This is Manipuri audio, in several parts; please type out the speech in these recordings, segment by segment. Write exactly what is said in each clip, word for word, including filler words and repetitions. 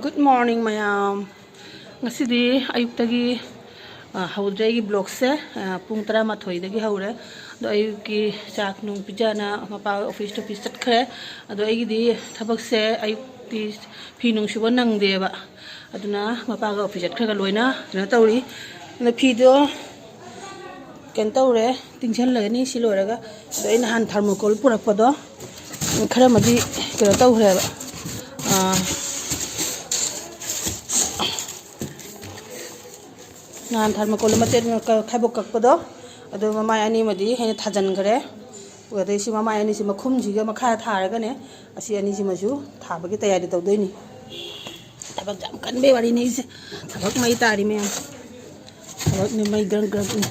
Good morning, ꯃꯌꯥꯝ꯫ ꯉꯁꯤꯗꯤ ꯑꯌꯨꯛꯇꯒꯤ, ꯑ, ꯍꯧꯗ꯭ꯔꯦ ꯑꯩꯒꯤ vlogꯁꯦ꯫ ꯑ, ꯄꯨꯡ ꯇꯔꯥꯃꯥꯊꯣꯏꯗꯒꯤ ꯍꯧꯔꯦ꯫ ꯑꯗꯣ ꯑꯌꯨꯛꯀꯤ ꯆꯥꯛ ꯅꯨꯡ ꯄꯤꯖꯅ ꯃꯄꯥ office office ꯆꯠꯈ꯭ꯔꯦ꯫ ꯑꯗꯣ ꯑꯩꯒꯤꯗꯤ ꯊꯕꯛꯁꯦ ꯑꯌꯨꯛꯇꯤ ꯐꯤ ꯅꯨꯡ ꯁꯨꯕ ꯅꯪꯗꯦꯕ꯫ ꯑꯗꯨꯅ ꯃꯄꯥꯒ office ꯆꯠꯈ꯭ꯔꯒ ꯂꯣꯏꯅ ꯀꯩꯅꯣ ꯇꯧꯔꯤ꯫ ꯑꯗꯣ ꯐꯤꯗꯣ ꯀꯩꯅꯣ ꯇꯧꯔꯦ, ꯇꯤꯡꯁꯜꯂꯒꯅꯤ ꯁꯤ ꯂꯣꯏꯔꯒ꯫ ꯑꯗꯣ ꯑꯩ ꯅꯍꯥꯟ thermocol ꯄꯨꯔꯛꯄꯗꯣ ꯈꯔꯃꯗꯤ ꯀꯩꯅꯣ ꯇꯧꯈ꯭ꯔꯦꯕ꯫ ꯑꯥ, ꯅꯍꯥꯟ thermocol ꯃꯇꯦꯛ ꯈꯥꯏꯕꯣꯛ ꯀꯛꯄꯗꯣ, ꯑꯗꯨ ꯃꯃꯥꯏ ꯑꯅꯤꯃꯗꯤ ꯑꯩꯅ ꯊꯥꯖꯤꯟꯈ꯭ꯔꯦ꯫ ꯑꯗꯩ ꯁꯤ ꯃꯃꯥꯏ ꯑꯅꯤꯁꯤ ꯃꯈꯨꯝꯁꯤꯒ ꯃꯈꯥ ꯊꯥꯔꯒꯅꯦ, ꯑꯁꯤ ꯑꯅꯤꯁꯤꯃꯁꯨ ꯊꯥꯕꯒꯤ ꯇꯌꯥꯔꯤ ꯇꯧꯗꯣꯏꯅꯤ꯫ ꯊꯕꯛ ꯌꯥꯝ ꯀꯟꯕꯩ ꯋꯥꯔꯤꯅꯤ ꯑꯩꯁꯦ꯫ ꯊꯕꯛ ꯃꯩ ꯇꯥꯔꯤ ꯃꯌꯥꯝ꯫ ꯊꯕꯛꯅꯤ ꯃꯩ ꯒ꯭ꯔꯪ ꯒ꯭ꯔꯪ ꯎꯪ꯫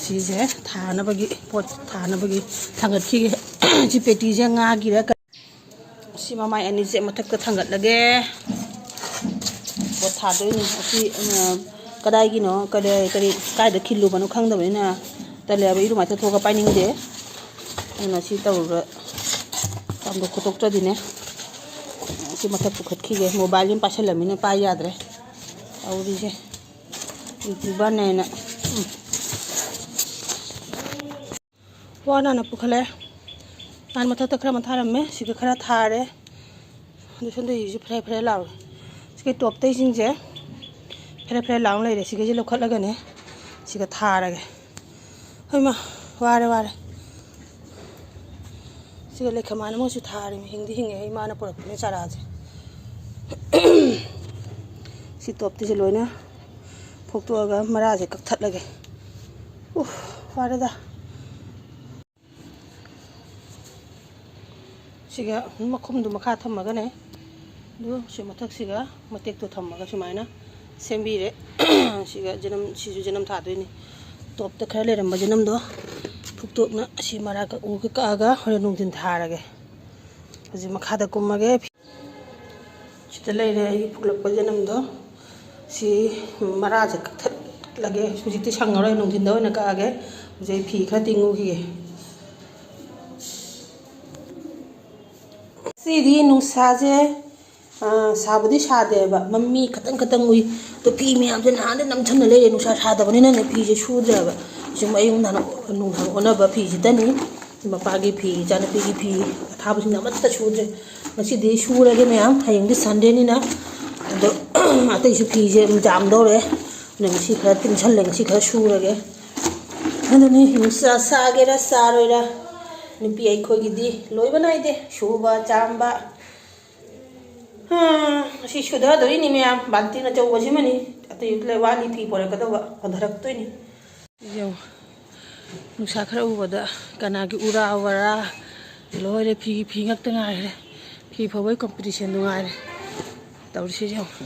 ꯁꯤꯁꯦ ꯊꯥꯅꯕꯒꯤ, ꯄꯣꯠ ꯊꯥꯅꯕꯒꯤ ꯊꯥꯡꯒꯠꯈꯤꯒꯦ꯫ ꯁꯤ ꯄꯦꯇꯤꯁꯦ ꯉꯥꯒꯤꯔ ꯀ-, ꯁꯤ ꯃꯃꯥꯏ ꯑꯅꯤꯁꯦ ꯃꯊꯛꯇ ꯊꯥꯡꯒꯠꯂꯒꯦ꯫ ꯄꯣꯠ ꯊꯥꯗꯣꯏꯅꯤ꯫ ꯑꯁꯤ, ꯎꯝ, ꯀꯗꯥꯏꯒꯤꯅꯣ, ꯀꯗꯥꯏ, ꯀꯔꯤ, ꯀꯥꯏꯗ ꯈꯤꯜꯂꯨꯕꯅꯣ ꯈꯪꯗꯕꯅꯤꯅ ꯇꯜꯂꯦꯕ, ꯏꯔꯨ ꯃꯥꯏꯊ ꯊꯣꯛꯑꯒ ꯄꯥꯏꯅꯤꯡꯗꯦ꯫ ꯑꯗꯨꯅ ꯁꯤ ꯇꯧꯔꯒ ꯇꯥꯝꯗꯣꯛ ꯈꯣꯠꯇꯣꯛꯇ꯭ꯔꯗꯤꯅꯦ꯫ ꯁꯤ ꯃꯊꯛ ꯄꯨꯈꯠꯈꯤꯒꯦ꯫ Mobile ꯑꯃ ꯄꯥꯏꯁꯜꯂꯃꯤꯅ ꯄꯥꯏ ꯌꯥꯗ꯭ꯔꯦ ꯇꯧꯔꯤꯁꯦ꯫ YouTuberꯅꯦꯅ꯫ ꯎꯝ꯫ ꯋꯥ ꯅꯥꯅ ꯄꯨꯈꯠꯂꯦ꯫ ꯅꯍꯥꯟ ꯃꯊꯛꯇ ꯈꯔ ꯑꯃ ꯊꯥꯔꯝꯃꯦ, ꯁꯤꯒ ꯈꯔ ꯊꯥꯔꯦ꯫ ꯑꯗꯨ ꯁꯣꯝꯗ ꯌꯦꯡꯁꯤ, ꯐꯦꯔꯦ ꯐꯦꯔꯦ ꯂꯥꯎꯔꯦ꯫ ꯁꯤꯒꯤ topꯇꯩꯁꯤꯡꯁꯦ ꯐꯦꯔꯦ ꯐꯦꯔꯦ ꯂꯥꯎꯅ ꯂꯩꯔꯦ꯫ ꯁꯤꯒꯩꯁꯦ ꯂꯧꯈꯠꯂꯒꯅꯦ ꯁꯤꯒ ꯊꯥꯔꯒꯦ꯫ ꯍꯩꯃꯥ, ꯋꯥꯔꯦ, ꯋꯥꯔꯦ꯫ ꯁꯤꯒ ꯂꯩꯈꯃꯥꯟ ꯑꯃꯁꯨ ꯊꯥꯔꯤꯃꯤ, ꯍꯤꯡꯗꯤ ꯍꯤꯡꯉꯦ, ꯏꯃꯥꯅ ꯄꯨꯔꯛꯄꯅꯦ ꯆꯥꯔꯥꯁꯦ꯫ ꯁꯤ topꯇꯁꯦ ꯂꯣꯏꯅ ꯐꯨꯛꯇꯣꯛꯑꯒ ꯃꯔꯥꯁꯦ ꯀꯛꯊꯠꯂꯒꯦ꯫ ꯎꯐ, ꯋꯥꯔꯦꯗ꯫ ꯁꯤꯒ ꯃꯈꯨꯝꯗꯨ ꯃꯈꯥ ꯊꯝꯃꯒꯅꯦ, ꯑꯗꯨ ꯁꯤ ꯃꯊꯛꯁꯤꯒ ꯃꯇꯦꯛꯇꯣ ꯊꯝꯃꯒ ꯁꯨꯃꯥꯏꯅ ꯁꯦꯝꯕꯤꯔꯦ꯫ ꯁꯤꯒ ꯖꯅꯝ, ꯁꯤꯁꯨ ꯖꯅꯝ ꯊꯥꯗꯣꯏꯅꯤ꯫ Topꯇ ꯈꯔ ꯂꯩꯔꯝꯕ ꯖꯅꯝꯗꯣ ꯐꯨꯛꯇꯣꯛꯅ ꯑꯁꯤ ꯃꯔꯥ ꯀꯛ-, ꯎꯒ ꯀꯛꯑꯒ ꯍꯣꯔꯦꯟ ꯅꯨꯡꯊꯤꯟ ꯊꯥꯔꯒꯦ꯫ ꯍꯧꯖꯤꯛ ꯃꯈꯥꯗ ꯀꯨꯝꯃꯒꯦ꯫ ꯁꯤꯗ ꯂꯩꯔꯦ ꯑꯩꯒꯤ ꯐꯨꯛꯂꯛꯄ ꯖꯅꯝꯗꯣ꯫ ꯁꯤ ꯃꯔꯥꯁꯦ ꯀꯛꯊꯠꯂꯒꯦ꯫ ꯍꯧꯖꯤꯛꯇꯤ ꯁꯪꯉꯔꯣꯏ, ꯅꯨꯡꯊꯤꯟꯗ ꯑꯣꯏꯅ ꯀꯛꯑꯒꯦ꯫ ꯍꯧꯖꯤꯛ ꯑꯩ ꯐꯤ ꯈꯔ ꯇꯤꯡꯉꯨꯈꯤꯒꯦ꯫ ꯉꯁꯤꯗꯤ ꯅꯨꯡꯁꯥꯁꯦ ꯑꯥ, ꯁꯥꯕꯨꯗꯤ ꯁꯥꯗꯦꯕ, ꯃꯃꯤ ꯈꯇꯪ ꯈꯇꯪ ꯎꯏ꯫ ꯑꯗꯣ ꯐꯤ ꯃꯌꯥꯝꯁꯦ ꯅꯍꯥꯟꯗꯩ ꯅꯝꯁꯟꯅ ꯂꯩꯔꯦ, ꯅꯨꯡꯁꯥ ꯁꯥꯗꯕꯅꯤꯅꯅꯦ ꯐꯤꯁꯦ ꯁꯨꯗ꯭ꯔꯦꯕ꯫ ꯁꯨꯝ ꯑꯌꯨꯛ ꯅꯨꯡꯗꯥꯡ, ꯅꯨꯡꯗꯥꯡ ꯑꯣꯟꯅꯕ ꯐꯤꯁꯤꯗꯅꯤ꯫ ꯃꯄꯥꯒꯤ ꯐꯤ, ꯏꯆꯥꯅꯨꯄꯤꯒꯤ ꯐꯤ ꯑꯊꯥꯕꯁꯤꯡꯗꯣ ꯑꯃꯠꯇ ꯁꯨꯗ꯭ꯔꯦ꯫ ꯉꯁꯤꯗꯤ ꯁꯨꯔꯒꯦ ꯃꯌꯥꯝ, ꯍꯌꯦꯡꯗꯤ Sundayꯅꯤꯅ꯫ ꯑꯗꯣ ꯑꯇꯩꯁꯨ ꯐꯤꯁꯦ ꯑꯗꯨꯝ ꯌꯥꯝꯗꯧꯔꯦ꯫ ꯑꯗꯨꯅ ꯉꯁꯤ ꯈꯔ ꯇꯤꯡꯁꯜꯂꯦ, ꯉꯁꯤ ꯈꯔ ꯁꯨꯔꯒꯦ꯫ ꯑꯗꯨꯅꯤ, ꯅꯨꯡꯁꯥ ꯁꯥꯒꯦꯔꯥ ꯁꯥꯔꯣꯏꯔꯥ, ꯅꯨꯄꯤ ꯑꯩꯈꯣꯏꯒꯤꯗꯤ ꯂꯣꯏꯕ ꯅꯥꯏꯗꯦ, ꯁꯨꯕ ꯆꯥꯝꯕ꯫ ꯍꯥ, ꯁꯤ ꯁꯨꯊꯗꯣꯔꯤꯅꯤ ꯃꯌꯥꯝ, ꯕꯥꯜꯇꯤꯟ ꯑꯆꯧꯕꯁꯤꯃꯅꯤ꯫ ꯑꯇꯩ ꯂꯩ, ꯋꯥꯠꯂꯤ, ꯐꯤ ꯄꯣꯔꯛꯀꯗꯧꯕ, ꯍꯣꯟꯊꯔꯛꯇꯣꯏꯅꯤ꯫ ꯌꯦꯡꯉꯨ, ꯅꯨꯡꯁꯥ ꯈꯔ ꯎꯕꯗ ꯀꯅꯥꯒꯤ ꯎꯔꯥ ꯋꯥꯔꯥ ꯂꯣꯏꯔꯦ, ꯐꯤ, ꯐꯤ ꯉꯥꯛꯇ ꯉꯥꯏꯔꯦ꯫ ꯐꯤ ꯐꯧꯕꯩ competitionꯗꯨ ꯉꯥꯏꯔꯦ ꯇꯧꯔꯤꯁꯤ ꯌꯦꯡꯉꯨ꯫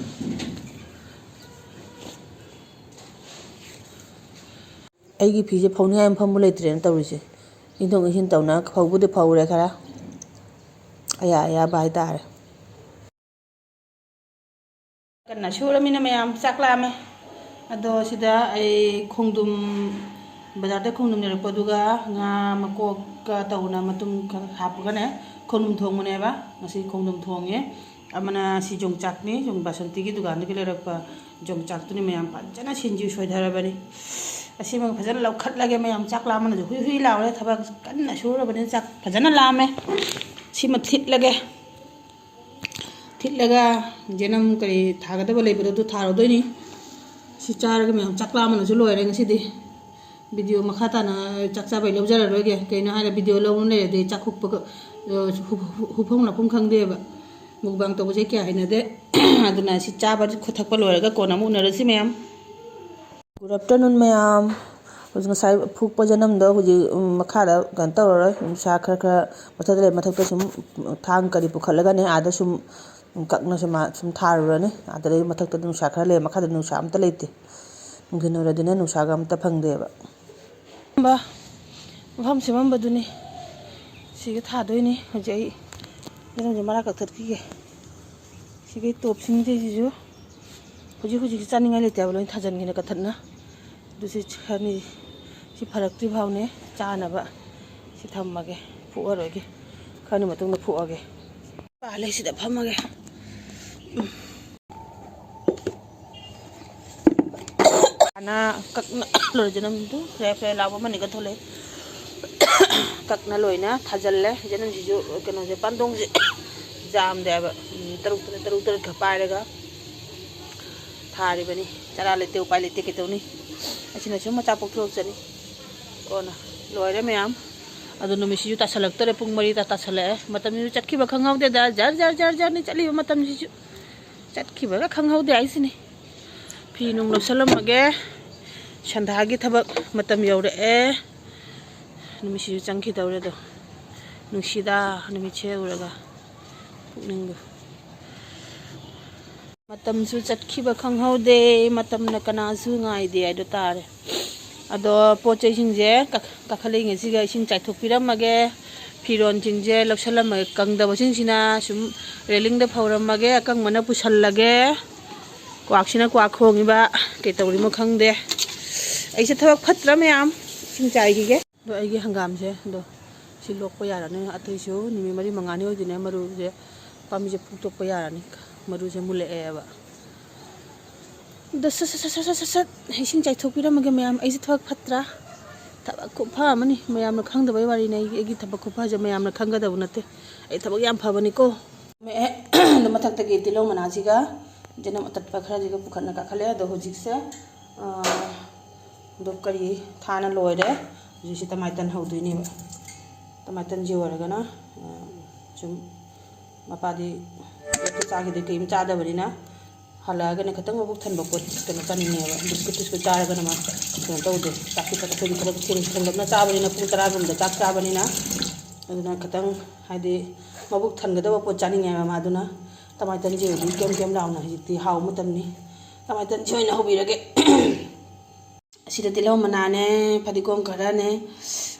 ꯑꯩꯒꯤ ꯐꯤꯁꯦ ꯐꯧꯅꯤꯡꯉꯥꯏ ꯃꯐꯝꯕꯨ ꯂꯩꯇ꯭ꯔꯦꯅ ꯇꯧꯔꯤꯁꯦ꯫ ꯏꯟꯊꯣꯛ ꯏꯟꯁꯤꯟ ꯇꯧꯅ ꯐꯧꯕꯨꯗꯤ ꯐꯧꯔꯦ ꯈꯔ꯫ ꯑꯌꯥ ꯑꯌꯥꯕ ꯍꯥꯏꯇꯥꯔꯦ꯫ ꯀꯟꯅ ꯁꯨꯔꯃꯤꯅ ꯃꯌꯥꯝ ꯆꯥꯛ ꯂꯥꯝꯃꯦ꯫ ꯑꯗꯣ ꯁꯤꯗ ꯑꯩ ꯈꯣꯡꯗ꯭ꯔꯨꯝ, ꯕꯖꯥꯔꯗ ꯈꯣꯡꯗ꯭ꯔꯨꯝ ꯂꯩꯔꯛꯄ, ꯑꯗꯨꯒ ꯉꯥ ꯃꯀꯣꯛꯀ ꯇꯧꯅ ꯃꯇꯨꯝ ꯈꯔ ꯍꯥꯞꯄꯒꯅꯦ ꯈꯣꯡꯗ꯭ꯔꯨꯝ ꯊꯣꯡꯕꯅꯦꯕ꯫ ꯉꯁꯤ ꯈꯣꯡꯗ꯭ꯔꯨꯝ ꯊꯣꯡꯉꯦ꯫ ꯑꯃꯅ ꯁꯤ ꯌꯣꯡꯆꯥꯛꯅꯤ, ꯌꯣꯡ-, ꯕꯥꯁꯟꯇꯤꯒꯤ ꯗꯨꯀꯥꯟꯗꯒꯤ ꯂꯩꯔꯛꯄ ꯌꯣꯡꯆꯥꯛꯇꯨꯅꯤ ꯃꯌꯥꯝ, ꯐꯖꯅ ꯁꯤꯡꯖꯨ ꯁꯣꯏꯊꯔꯕꯅꯤ꯫ ꯑꯁꯤꯃꯒ ꯐꯖꯅ ꯂꯧꯈꯠꯂꯒꯦ ꯃꯌꯥꯝ, ꯆꯥꯛ ꯂꯥꯝꯕꯅꯁꯨ ꯍꯨꯏ ꯍꯨꯏ ꯂꯥꯎꯔꯦ, ꯊꯕꯛ ꯀꯟꯅ ꯁꯨꯔꯕꯅꯤꯅ ꯆꯥꯛ ꯐꯖꯅ ꯂꯥꯝꯃꯦ꯫ ꯁꯤꯃ ꯊꯤꯠꯂꯒꯦ꯫ ꯊꯤꯠꯂꯒ ꯌꯦꯅꯝ ꯀꯔꯤ ꯊꯥꯒꯗꯕ ꯂꯩꯕꯗꯣ ꯑꯗꯨ ꯊꯥꯔꯨꯗꯣꯏꯅꯤ꯫ ꯁꯤ ꯆꯥꯔꯒ ꯃꯌꯥꯝ ꯆꯥꯛ ꯂꯥꯝꯕꯅꯁꯨ ꯂꯣꯏꯔꯦ ꯉꯁꯤꯗꯤ꯫ Video ꯃꯈꯥ ꯇꯥꯅ ꯆꯥꯛ ꯆꯥꯕꯩ ꯂꯧꯖꯔꯔꯣꯏꯒꯦ꯫ ꯀꯩꯅꯣ ꯍꯥꯏꯔ video ꯂꯧꯅ ꯂꯩꯔꯗꯤ ꯆꯥꯛ ꯍꯨꯞꯄꯒ, ꯑ, ꯍꯨꯞ-, ꯍꯨꯞ-, ꯍꯨꯞꯐꯝ ꯂꯥꯛꯐꯝ ꯈꯪꯗꯦꯕ꯫ Mukbang ꯇꯧꯕꯁꯦ ꯀꯌꯥ ꯍꯩꯅꯗꯦ꯫ ꯑꯗꯨꯅ ꯁꯤ ꯆꯥꯕ ꯈꯣꯠ ꯊꯛꯄ ꯂꯣꯏꯔꯒ ꯀꯣꯟꯅ ꯑꯃꯨꯛ ꯎꯅꯔꯁꯤ ꯃꯌꯥꯝ꯫ Good afternoon ꯃꯌꯥꯝ꯫ ꯍꯧꯖꯤꯛ ꯉꯁꯥꯏ ꯐꯨꯛꯄ ꯌꯦꯅꯝꯗꯣ ꯍꯧꯖꯤꯛ, ꯎꯝ, ꯃꯈꯥꯗ ꯀꯩꯅꯣ ꯇꯧꯔꯔꯣꯏ꯫ ꯅꯨꯡꯁꯥ ꯈꯔ ꯈꯔ ꯃꯊꯛꯇ ꯂꯩ, ꯃꯊꯛꯇ ꯁꯨꯝ ꯊꯥꯡ ꯀꯔꯤ ꯄꯨꯈꯠꯂꯒꯅꯦ ꯑꯥꯗ ꯁꯨꯝ ꯀꯛꯅ ꯁꯨꯝ ꯁꯨꯝ ꯊꯥꯔꯨꯔꯅꯤ꯫ ꯑꯥꯗ ꯂꯩ ꯃꯊꯛꯇ ꯅꯨꯡꯁꯥ ꯈꯔ ꯂꯩ, ꯃꯈꯥꯗ ꯅꯨꯡꯁꯥ ꯑꯝꯇ ꯂꯩꯇꯦ꯫ ꯅꯨꯡꯊꯤꯜ ꯑꯣꯏꯔꯗꯤꯅꯦ ꯅꯨꯡꯁꯥꯒ ꯑꯝꯇ ꯐꯪꯗꯦꯕ꯫ ꯃꯐꯝ ꯁꯦꯝꯃꯝꯕꯗꯨꯅꯤ꯫ ꯁꯤꯒ ꯊꯥꯗꯣꯏꯅꯤ꯫ ꯍꯧꯖꯤꯛ ꯑꯩ ꯌꯦꯅꯝꯁꯦ ꯃꯔꯥ ꯀꯛꯊꯠꯈꯤꯒꯦ꯫ ꯁꯤꯒꯤ ꯇꯣꯞꯁꯤꯡꯁꯤꯁꯨ ꯍꯧꯖꯤꯛ ꯍꯧꯖꯤꯛꯁꯤ ꯆꯥꯅꯤꯡꯉꯥꯏ ꯂꯩꯇꯦ ꯍꯥꯏꯕ, ꯂꯣꯏ ꯊꯥꯖꯤꯟꯒꯦꯅ ꯀꯛꯊꯠꯅ꯫ ꯑꯗꯨ ꯁꯤ ꯈꯔꯅꯤ, ꯁꯤ ꯐꯔꯛꯇ꯭ꯔꯤ ꯐꯥꯎꯅꯦ ꯆꯥꯅꯕ ꯁꯤ ꯊꯝꯃꯒꯦ, ꯐꯨꯛꯑꯔꯣꯏꯒꯦ꯫ ꯈꯔꯅꯤ ꯃꯇꯨꯡꯗ ꯐꯨꯛꯑꯒꯦ꯫ ꯄꯥꯜꯂꯦ, ꯁꯤꯗ ꯐꯝꯃꯒꯦ꯫ ꯑꯅ ꯀꯛꯅ ꯂꯣꯏꯔꯦ꯫ ꯌꯦꯅꯝꯗꯨ ꯐ꯭ꯔꯦ ꯐ꯭ꯔꯦ ꯂꯥꯎꯕ ꯑꯃꯅꯤꯒ ꯊꯣꯛꯂꯛꯑꯦ꯫ ꯀꯛꯅ ꯂꯣꯏꯅ ꯊꯥꯖꯤꯜꯂꯦ꯫ ꯌꯦꯅꯝꯁꯤꯁꯨ ꯀꯩꯅꯣꯁꯦ, ꯄꯥꯟꯗꯣꯡꯁꯦ ꯌꯥꯝꯗꯦ ꯍꯥꯏꯕ꯫ ꯎꯝ, ꯇꯔꯨꯛ ꯇꯔꯦꯠ, ꯇꯔꯨꯛ ꯇꯔꯦꯠ ꯈꯛ ꯄꯥꯏꯔꯒ ꯊꯥꯔꯤꯕꯅꯤ꯫ ꯆꯔꯥ ꯂꯩꯇꯦ, ꯎꯄꯥꯏ ꯂꯩꯇꯦ, ꯀꯩꯗꯧꯅꯤ? ꯑꯁꯤꯅ ꯁꯨꯝ ꯃꯆꯥ ꯄꯣꯛꯊꯣꯔꯛꯆꯅꯤ꯫ ꯀꯣꯟꯅ ꯂꯣꯏꯔꯦ ꯃꯌꯥꯝ꯫ ꯑꯗꯣ ꯅꯨꯃꯤꯠꯁꯤꯁꯨ ꯇꯥꯁꯜꯂꯛꯇꯣꯔꯦ, ꯄꯨꯡ ꯃꯔꯤ ꯇꯥ ꯇꯥꯁꯜꯂꯛꯑꯦ꯫ ꯃꯇꯝꯁꯤꯁꯨ ꯆꯠꯈꯤꯕ ꯈꯪꯍꯧꯗꯦꯗ, ꯖꯔ ꯖꯔ ꯖꯔ ꯖꯔꯅꯤ ꯆꯠꯂꯤꯕ ꯃꯇꯝꯁꯤꯁꯨ꯫ ꯆꯠꯈꯤꯕꯒ ꯈꯪꯍꯧꯗꯦ ꯍꯥꯏꯁꯤꯅꯤ꯫ ꯐꯤ ꯅꯨꯡ ꯂꯧꯁꯜꯂꯝꯃꯒꯦ꯫ ꯁꯟꯗꯥꯒꯤ ꯊꯕꯛ ꯃꯇꯝ ꯌꯧꯔꯛꯑꯦ꯫ ꯅꯨꯃꯤꯠꯁꯤꯁꯨ ꯆꯪꯈꯤꯗꯧꯔꯦ ꯑꯗꯣ꯫ ꯅꯨꯡꯁꯤꯗ ꯅꯨꯃꯤꯠꯁꯦ ꯎꯔꯒ ꯄꯨꯛꯅꯤꯡꯕꯨ꯫ ꯃꯇꯝꯁꯨ ꯆꯠꯈꯤꯕ ꯈꯪꯍꯧꯗꯦ, ꯃꯇꯝꯅ ꯀꯅꯥꯁꯨ ꯉꯥꯏꯗꯦ ꯍꯥꯏꯗꯣ ꯇꯥꯔꯦ꯫ ꯑꯗꯣ ꯄꯣꯠ ꯆꯩꯁꯤꯡꯁꯦ ꯀꯥꯈꯠꯂꯛꯏꯉꯩꯁꯤꯒ ꯏꯁꯤꯡ ꯆꯥꯏꯊꯣꯛꯄꯤꯔꯝꯃꯒꯦ꯫ ꯐꯤꯔꯣꯟꯁꯤꯡꯁꯦ ꯂꯧꯁꯜꯂꯝꯃꯒꯦ, ꯀꯪꯗꯕꯁꯤꯡꯁꯤꯅ ꯁꯨꯝ ꯔꯦꯂꯤꯡꯗ ꯐꯧꯔꯝꯃꯒꯦ, ꯑꯀꯪꯕꯅ ꯄꯨꯁꯜꯂꯒꯦ꯫ ꯀ꯭ꯋꯥꯛꯁꯤꯅ ꯀ꯭ꯋꯥꯛ ꯈꯣꯡꯉꯤꯕ, ꯀꯩ ꯇꯧꯔꯤꯃꯣ ꯈꯪꯗꯦ꯫ ꯑꯩꯁꯦ ꯊꯕꯛ ꯐꯠꯇ꯭ꯔꯥ ꯃꯌꯥꯝ? ꯏꯁꯤꯡ ꯆꯥꯏꯈꯤꯒꯦ꯫ ꯑꯗꯣ ꯑꯩꯒꯤ ꯍꯪꯒꯥꯝꯁꯦ ꯑꯗꯣ ꯁꯤ ꯂꯣꯛꯄ ꯌꯥꯔꯅꯤ꯫ ꯑꯇꯩꯁꯨ ꯅꯨꯃꯤꯠ ꯃꯔꯤ ꯃꯉꯥꯅꯤ ꯑꯣꯏꯗꯣꯏꯅꯦ꯫ ꯃꯔꯨꯁꯦ, ꯄꯥꯝꯕꯤꯁꯦ ꯐꯨꯛꯇꯣꯛꯄ ꯌꯥꯔꯅꯤ꯫ ꯃꯔꯨꯁꯦ ꯃꯨꯜꯂꯛꯑꯦꯕ꯫ ꯑꯗꯣ ꯁꯠ ꯁꯠ ꯁꯠ ꯁꯠ ꯁꯠ ꯁꯠ ꯏꯁꯤꯡ ꯆꯥꯏꯊꯣꯛꯄꯤꯔꯝꯃꯒꯦ ꯃꯌꯥꯝ꯫ ꯑꯩꯁꯦ ꯊꯕꯛ ꯐꯠꯇ꯭ꯔꯥ? ꯊꯕꯛ ꯈꯨꯐ ꯑꯃꯅꯤ꯫ ꯃꯌꯥꯝꯅ ꯈꯪꯗꯕꯩ ꯋꯥꯔꯤꯅꯦ꯫ ꯑꯩꯒꯤ, ꯑꯩꯒꯤ ꯊꯕꯛ ꯈꯨꯐꯁꯦ ꯃꯌꯥꯝꯅ ꯈꯪꯒꯗꯕ ꯅꯠꯇꯦ꯫ ꯑꯩ ꯊꯕꯛ ꯌꯥꯝ ꯐꯕꯅꯤꯀꯣ꯫ ꯑꯗꯣ ꯃꯊꯛꯇꯒꯤ ꯇꯤꯜꯍꯧ ꯃꯅꯥꯁꯤꯒ ꯌꯦꯅꯝ ꯑꯇꯠꯄ ꯈꯔꯁꯤꯒ ꯄꯨꯈꯠꯅ ꯀꯥꯈꯠꯂꯦ꯫ ꯑꯗꯣ ꯍꯧꯖꯤꯛꯁꯦ, ꯑꯥ, ꯑꯗꯣ ꯀꯔꯤ ꯊꯥꯅ ꯂꯣꯏꯔꯦ꯫ ꯍꯧꯖꯤꯛꯁꯦ ꯇꯃꯥꯏꯇꯟ ꯍꯧꯗꯣꯏꯅꯦꯕ꯫ ꯇꯃꯥꯏꯇꯟꯁꯤ ꯑꯣꯏꯔꯒꯅ, ꯑꯥ, ꯁꯨꯝ ꯃꯄꯥꯗꯤ ꯆꯥꯈꯤꯗꯦ, ꯀꯔꯤꯝ ꯆꯥꯗꯕꯅꯤꯅ꯫ ꯍꯜꯂꯛꯑꯒꯅ ꯈꯤꯇꯪ ꯃꯕꯨꯛ ꯊꯟꯕ ꯄꯣꯠ ꯀꯩꯅꯣ ꯆꯥꯅꯤꯡꯉꯦꯕ꯫ ꯕꯤꯁꯀꯨꯠ ꯇꯤꯁꯀꯨꯠ ꯆꯥꯔꯒꯅ ꯃꯥ ꯀꯩꯅꯣ ꯇꯧꯗꯦ꯫ ꯆꯥꯛꯁꯤ ꯈꯔ ꯑꯩꯈꯣꯏꯗꯤ ꯊꯕꯛ ꯊꯦꯡ-, ꯊꯦꯡꯂꯞꯅ ꯆꯥꯕꯅꯤꯅ ꯄꯨꯡ ꯇꯔꯥꯒꯨꯝꯕꯗ ꯆꯥꯛ ꯆꯥꯕꯅꯤꯅ꯫ ꯑꯗꯨꯅ ꯈꯤꯇꯪ ꯍꯥꯏꯗꯤ ꯃꯕꯨꯛ ꯊꯟꯒꯗꯕ ꯄꯣꯠ ꯆꯥꯅꯤꯡꯉꯦꯕ ꯃꯥ꯫ ꯑꯗꯨꯅ ꯇꯃꯥꯏꯇꯟꯁꯤ ꯑꯣꯏꯔꯗꯤ ꯀꯦꯝ ꯀꯦꯝ ꯂꯥꯎꯅ ꯍꯧꯖꯤꯛꯇꯤ ꯍꯥꯎꯕ ꯃꯇꯝꯅꯤ꯫ ꯇꯃꯥꯏꯇꯟꯁꯤ ꯑꯣꯏꯅ ꯍꯧꯕꯤꯔꯒꯦ꯫ ꯑꯁꯤꯗ ꯇꯤꯜꯍꯧ ꯃꯅꯥꯅꯦ, ꯐꯗꯤꯒꯣꯝ ꯈꯔꯅꯦ,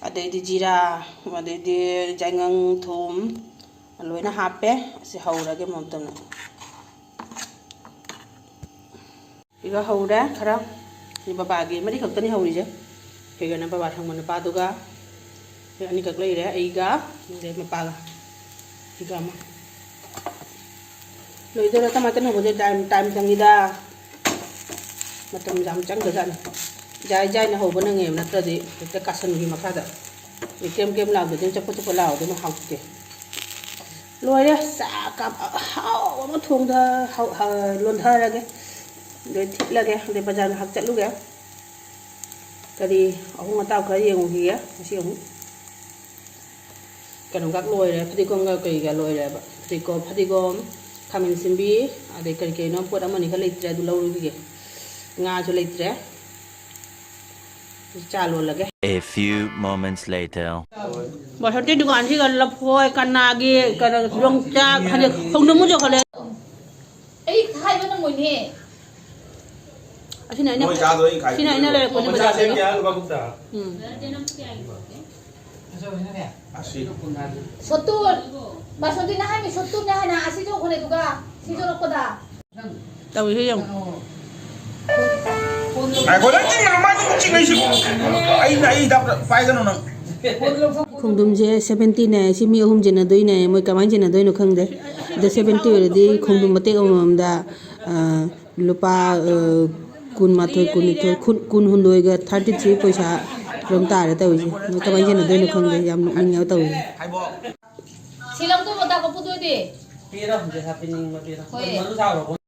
ꯑꯗꯩꯗꯤ ꯖꯤꯔꯥ, ꯑꯗꯩꯗꯤ ꯌꯥꯏꯉꯪ, ꯊꯨꯝ ꯂꯣꯏꯅ ꯍꯥꯞꯄꯦ꯫ ꯑꯁꯤ ꯍꯧꯔꯒꯦ ꯃꯣꯟꯇꯅ꯫ ꯁꯤꯒ ꯍꯧꯔꯦ ꯈꯔ꯫ ꯁꯤ ꯕꯕꯥꯒꯤ ꯃꯔꯤꯈꯛꯇꯅꯤ ꯍꯧꯔꯤꯁꯦ꯫ ꯁꯤꯒꯅ ꯕꯕꯥ ꯁꯪꯕ ꯅꯨꯄꯥꯗꯨꯒ, ꯁꯤ ꯑꯅꯤꯈꯛ ꯂꯩꯔꯦ, ꯑꯩꯒ ꯑꯗꯩ ꯃꯄꯥꯒ꯫ ꯁꯤꯒ ꯑꯃ꯫ ꯂꯣꯏꯗꯣꯔꯦ꯫ ꯇꯃꯥꯇꯟ ꯍꯧꯕꯁꯦ ꯇꯥꯏꯝ ꯇꯥꯏꯝ ꯆꯪꯉꯤꯗ꯫ ꯃꯇꯝ ꯌꯥꯝ ꯆꯪꯗꯖꯥꯠꯅꯤ꯫ ꯖꯥꯏ ꯖꯥꯏꯅ ꯍꯧꯕ ꯅꯪꯉꯦꯕ, ꯅꯠꯇ꯭ꯔꯗꯤ ꯍꯦꯛꯇ ꯀꯥꯁꯟꯈꯤ ꯃꯈꯥꯗ꯫ ꯀꯦꯝ ꯀꯦꯝ ꯂꯥꯎꯗꯗꯤ, ꯆꯞꯄ ꯆꯞꯄ ꯂꯥꯎꯗꯤ ꯑꯃꯨꯛ ꯍꯥꯎꯇꯦ꯫ ꯂꯣꯏꯔꯦ꯫ ꯆꯥꯛ ꯀꯥꯞ-, ꯑꯍꯥꯎꯕ ꯑꯃ ꯊꯣꯡꯗ-, ꯍꯧ-, ꯍ-, ꯂꯣꯟꯊꯔꯒꯦ꯫ ꯑꯗꯩ ꯊꯤꯠꯂꯒꯦ꯫ ꯑꯗꯩ ꯕꯖꯥꯔ ꯉꯥꯏꯍꯥꯛ ꯆꯠꯂꯨꯒꯦ꯫ ꯀꯔꯤ ꯑꯍꯣꯡ ꯑꯇꯥꯎ ꯈꯔ ꯌꯦꯡꯉꯨꯈꯤꯒꯦ ꯉꯁꯤ ꯑꯃꯨꯛ꯫ ꯀꯩꯅꯣꯒ ꯂꯣꯏꯔꯦ, ꯐꯗꯤꯒꯣꯝꯒ ꯀꯩꯒ ꯂꯣꯏꯔꯦꯕ꯫ ꯐꯗꯤꯒꯣꯝ, ꯐꯗꯤꯒꯣꯝ, ꯈꯥꯃꯦꯟ ꯑꯁꯤꯟꯕꯤ, ꯑꯗꯩ ꯀꯔꯤ ꯀꯩꯅꯣ ꯄꯣꯠ ꯑꯃꯅꯤ ꯈꯔ ꯂꯩꯇ꯭ꯔꯦ, ꯑꯗꯨ ꯂꯧꯔꯨꯈꯤꯒꯦ꯫ ꯉꯥꯁꯨ ꯂꯩꯇ꯭ꯔꯦ꯫ ꯆꯥ ꯂꯣꯜꯂꯒꯦ꯫ A few moments later. Basanti ꯗꯨꯀꯥꯟꯁꯤꯒ ꯂꯐꯣꯏ, ꯀꯅꯥꯒꯤ, ꯀꯩꯅꯣ, ꯌꯣꯡꯆꯥꯛ, ꯍꯧꯖꯤꯛ ꯈꯣꯡꯗ꯭ꯔꯨꯝ ꯑꯃꯨꯛ ꯌꯣꯜꯈꯠꯂꯦ꯫ ꯑꯩ ꯍꯥꯏꯕ ꯅꯪꯉꯣꯏꯅꯦ꯫ ꯑꯁꯤꯅ ꯑꯩꯅ, ꯃꯣꯏ ꯆꯥꯗꯣ ꯑꯩ ꯈꯥꯏꯕꯤꯔꯣ꯫ ꯁꯤꯅ ꯑꯩꯅ ꯂꯩꯔꯛꯄꯅꯦ ꯃꯆꯥ ꯕꯖꯥꯔꯗꯒꯤ꯫ ꯁꯦꯝꯒꯦ ꯍꯥꯏꯔ ꯂꯨꯄꯥ ꯀꯨꯟꯊ꯭ꯔꯥ꯫ ꯎꯝ꯫ ꯑꯁꯤ꯫ ꯁꯣꯠꯇꯨ꯫ ꯕꯥꯁꯣꯟꯇꯤꯅ ꯍꯥꯏꯃꯤ ꯁꯣꯠꯇꯨꯅꯦ ꯍꯥꯏꯅ ꯑꯁꯤ ꯌꯣꯛꯈ꯭ꯔꯦ ꯑꯗꯨꯒ ꯁꯤ ꯌꯧꯔꯛꯄꯗ꯫ ꯇꯧꯏꯁꯦ ꯌꯦꯡꯉꯨ꯫ ꯉꯥꯏꯈꯣ, ꯅꯪ ꯆꯤꯡꯒꯅꯨ, ꯃꯥꯗꯤ ꯑꯃꯨꯛ ꯆꯤꯡꯅꯩꯁꯤꯕꯨ꯫ ꯑꯩ, ꯑꯩ ꯍꯤꯗꯥꯛ ꯄꯥꯏꯒꯅꯨ ꯅꯪ꯫ ꯈꯣꯡꯗ꯭ꯔꯨꯝꯁꯦ ꯁꯚꯦꯟꯇꯤꯅꯦ꯫ ꯁꯤ ꯃꯤ ꯑꯍꯨꯝ ꯆꯦꯟꯅꯗꯣꯏꯅꯦ꯫ ꯃꯣꯏ ꯀꯃꯥꯏꯅ ꯆꯦꯟꯅꯗꯣꯏꯅꯣ ꯈꯪꯗꯦ꯫ ꯑꯗꯣ ꯁꯚꯦꯟꯇꯤ ꯑꯣꯏꯔꯗꯤ ꯈꯣꯡꯗ꯭ꯔꯨꯝ ꯃꯇꯦꯛ ꯑꯃꯃꯝꯗ, ꯑ, ꯂꯨꯄꯥ, ꯑ, ꯀꯨꯟꯃꯥꯊꯣꯏ, ꯀꯨꯟꯅꯤꯊꯣꯏ, ꯀꯨꯟ, ꯀꯨꯟꯍꯨꯝꯗꯣꯏꯒ ꯊꯥꯔꯇꯤ ꯊ꯭ꯔꯤ ꯄꯩꯁꯥ ꯑꯗꯨꯝ ꯇꯥꯔꯦ ꯇꯧꯔꯤꯁꯦ꯫ ꯃꯣꯏ ꯀꯃꯥꯏꯅ ꯆꯦꯟꯅꯗꯣꯏꯅꯣ ꯈꯪꯗꯦ꯫ ꯌꯥꯝ ꯅꯣꯛꯅꯤꯡꯉꯦꯕ ꯇꯧꯔꯤꯁꯦ꯫ ꯁꯤ ꯂꯧꯗꯣꯏꯕ ꯇꯥ ꯀꯞꯄꯨꯗꯣꯏꯗꯤ꯫ ꯄꯤꯔꯣ, ꯄꯩꯁꯥ ꯄꯤꯅꯤꯡꯕ ꯄꯤꯔꯣ꯫ ꯍꯣꯏ꯫ ꯃꯔꯨ ꯁꯥꯈ꯭ꯔꯕꯣ?